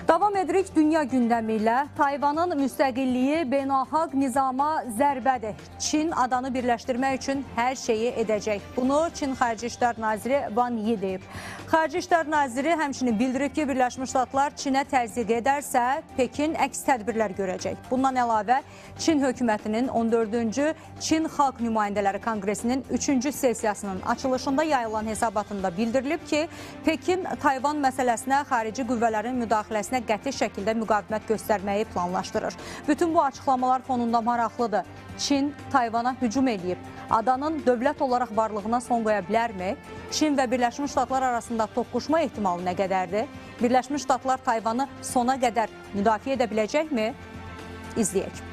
Davam edirik dünya gündəmi ilə. Tayvanın müstəqilliyi beynəlxalq nizama zərbədir. Çin adanı birləşdirmək üçün hər şeyi edəcək. Bunu Çin Xarici İşlər Naziri Wang Yi deyib. Xarici İşlər Naziri həmçinin bildirib ki, Birləşmiş Ştatlar Çinə təzyiq edərsə, Pekin əks tədbirlər görəcək. Bundan əlavə, Çin hökumətinin 14-cü Çin Xalq Nümayəndələri Konqresinin 3-cü sessiyasının açılışında yayılan hesabatında bildirilib ki, Pekin Tayvan məsələsinə xarici qüvvələrin müdaxiləsinə qəti şəkildə müqavimət göstərməyi planlaşdırır. Bütün bu açıqlamalar fonunda maraqlıdır. Çin Tayvana hücum eləyib. Adanın dövlət olaraq varlığına son qoya bilərmi? Çin və Birləşmiş Ştatlar arasında toqquşma ehtimalı nə qədərdir? Birləşmiş Ştatlar Tayvanı sona qədər müdafiə edə biləcəkmi? İzləyək.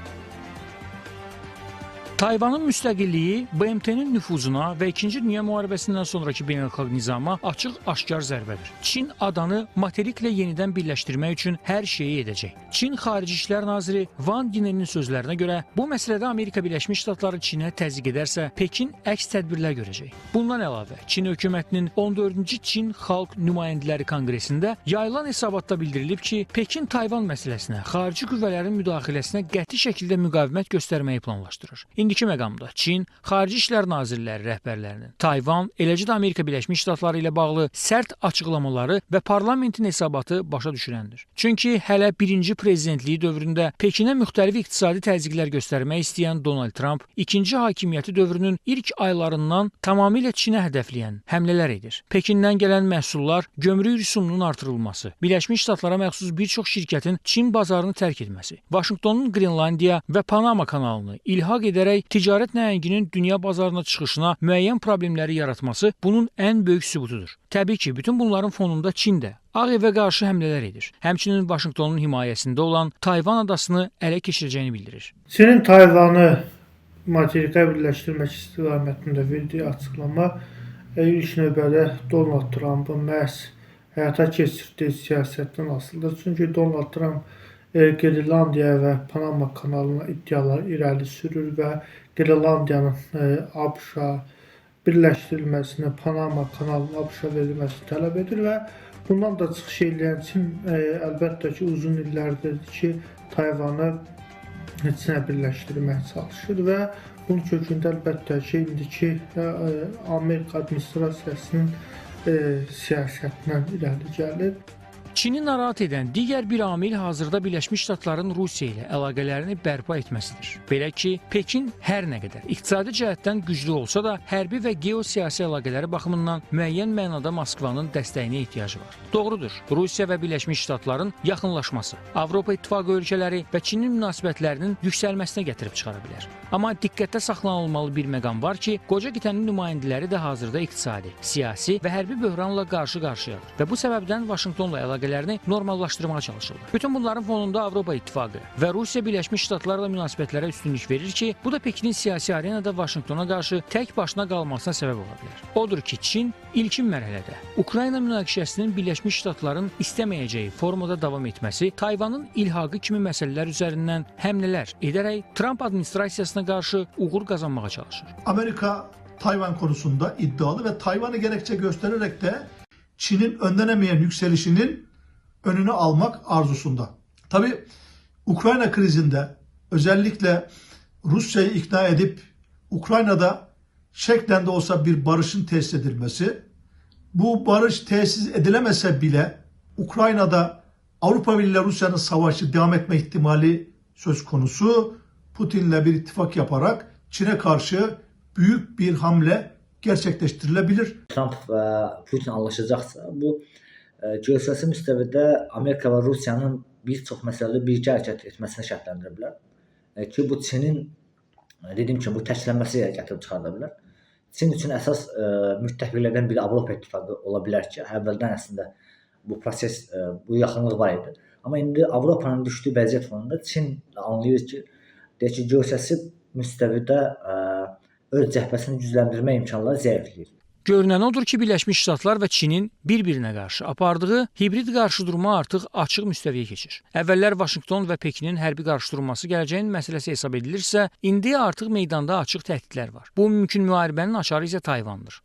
Tayvanın müstəqilliyi BMT-nin nüfuzuna və İkinci Dünya Müharibəsindən sonraki beynəlxalq nizama açıq-aşkar zərbədir. Çin adanı materiklə yenidən birləşdirmək üçün hər şeyi edəcək. Çin Xarici İşlər Naziri Wang Yi'nin sözlərinə görə bu məsələdə Amerika Birləşmiş Ştatları Çinə təzyiq edərsə, Pekin əks tədbirlər görəcək. Bundan əlavə, Çin hökumətinin 14-cü Çin Xalq Nümayəndələri Konqresində yayılan hesabatda bildirilib ki, Pekin Tayvan məsələsinə xarici qüvvələrin müdaxiləsinə qəti şəkildə müqavimət göstərməyi planlaşdırır. İndiki məqamda Çin Xarici İşlər Nazirləri rəhbərlərinin Tayvan, eləcə də Amerika Birləşmiş Ştatları ilə bağlı sərt açıqlamaları və parlamentin hesabatı başa düşürəndir. Çünki hələ birinci prezidentliyi dövründə Pekinə müxtəlif iqtisadi təzyiqlər göstərmək istəyən Donald Trump ikinci hakimiyyəti dövrünün ilk aylarından tamamilə Çinə hədəfləyən həmlələr edir. Pekindən gələn məhsullar, gömrük rüsumunun artırılması, Birləşmiş Ştatlara məxsus bir çox şirkətin Çin bazarını tərk etməsi, Vaşinqtonun Qrenlandiya və Panama kanalını ilhaq edərək ticarət nəhənginin dünya bazarına çıxışına müəyyən problemləri yaratması bunun ən böyük sübutudur. Təbii ki, bütün bunların fonunda Çin də Ağ Evə qarşı həmlələr edir. Həmçinin Vaşinqtonun himayəsində olan Tayvan adasını ələ keçirəcəyini bildirir. Çinin Tayvanı materikə birləşdirmək istiqamətində verdiyi açıqlama ilk növbədə Donald Trumpın məhz həyata keçirdiyi siyasətdən asılıdır. Çünki Donald Trump Qrenlandiya və Panama kanalına iddialar irəli sürür və Qrenlandiyanın ABŞ-a birləşdirilməsini, Panama kanalının ABŞ-a verilməsini tələb edir və bundan da çıxış eləyən Çin əlbəttə ki, uzun illərdir ki, Tayvanı Çinə birləşdirməyə çalışır və bunun kökündə əlbəttə ki, indiki Amerika administrasiyasının siyasətindən irəli gəlir. Çini narahat edən digər bir amil hazırda Birləşmiş Ştatların Rusiya ilə əlaqələrini bərpa etməsidir. Belə ki, Pekin hər nə qədər iqtisadi cəhətdən güclü olsa da, hərbi və geosiyasi əlaqələri baxımından müəyyən mənada Moskvanın dəstəyinə ehtiyacı var. Doğrudur, Rusiya və Birləşmiş Ştatların yaxınlaşması Avropa İttifaqı ölkələri və Çinin münasibətlərinin yüksəlməsinə gətirib çıxara bilər. Amma diqqətdə saxlanılmalı bir məqam var ki, qoca qitənin nümayəndələri də hazırda iqtisadi, siyasi və hərbi böhranla qarşı-qarşıyadır və bu səbəbdən Vaşinqtonla əlaqələrini normallaşdırmağa çalışırlar. Bütün bunların fonunda Avropa İttifaqı və Rusiya Birləşmiş Ştatlarla münasibətlərə üstünlük verir ki, bu da Pekinin siyasi arenada Vaşinqtona qarşı tək başına qalmasına səbəb ola bilər. Odur ki, Çin ilkin mərhələdə Ukrayna münaqişəsinin Birləşmiş Ştatların istəməyəcəyi formada davam etməsi, Tayvanın ilhaqı kimi məsələlər üzərindən həmlələr edərək Tramp administrasiyasına qarşı uğur qazanmağa çalışır. Amerika Tayvan konusunda iddialı ve Tayvan'ı gerekçe göstererek de Çin'in önlenemeyen yükselişinin önünü almak arzusunda. Tabii Ukrayna krizinde özellikle Rusya'yı ikna edip Ukrayna'da şeklen de olsa bir barışın tesis edilmesi, bu barış tesis edilemese bile Ukrayna'da Avrupa Birliği ile Rusya'nın savaşı devam etme ihtimali söz konusu. Putin'le bir ittifak yaparak Çin'e karşı büyük bir hamle gerçekleştirilebilir. Trump və Putin anlaşacaqsa, bu geosiyasi müstəvidə Amerika və Rusiyanın bir çox məsələdə birgə hərəkət etməsini şərtləndirə bilər. Ki, bu Çinin, dediyim kimi, bu təklənməsi gətirib çıxarda bilər. Çin üçün əsas müttəfiqlərdən biri Avropa İttifaqı ola bilər ki, əvvəldən əslində bu proses, bu yaxınlıq var idi. Amma indi Avropanın düşdüyü vəziyyət fonunda Çin anlayır ki, deyək ki, geosiyasi müstəvidə öz cəbhəsini gücləndirmə imkanları zəifləyir. Görünən odur ki, Birləşmiş Ştatlar və Çinin bir-birinə qarşı apardığı hibrid qarşıdurma artıq açıq müstəviyə keçir. Əvvəllər Vaşinqton və Pekinin hərbi qarşıdurması gələcəyin məsələsi hesab edilirsə, indi artıq meydanda açıq təhdidlər var. Bu mümkün müharibənin açarı isə Tayvandır.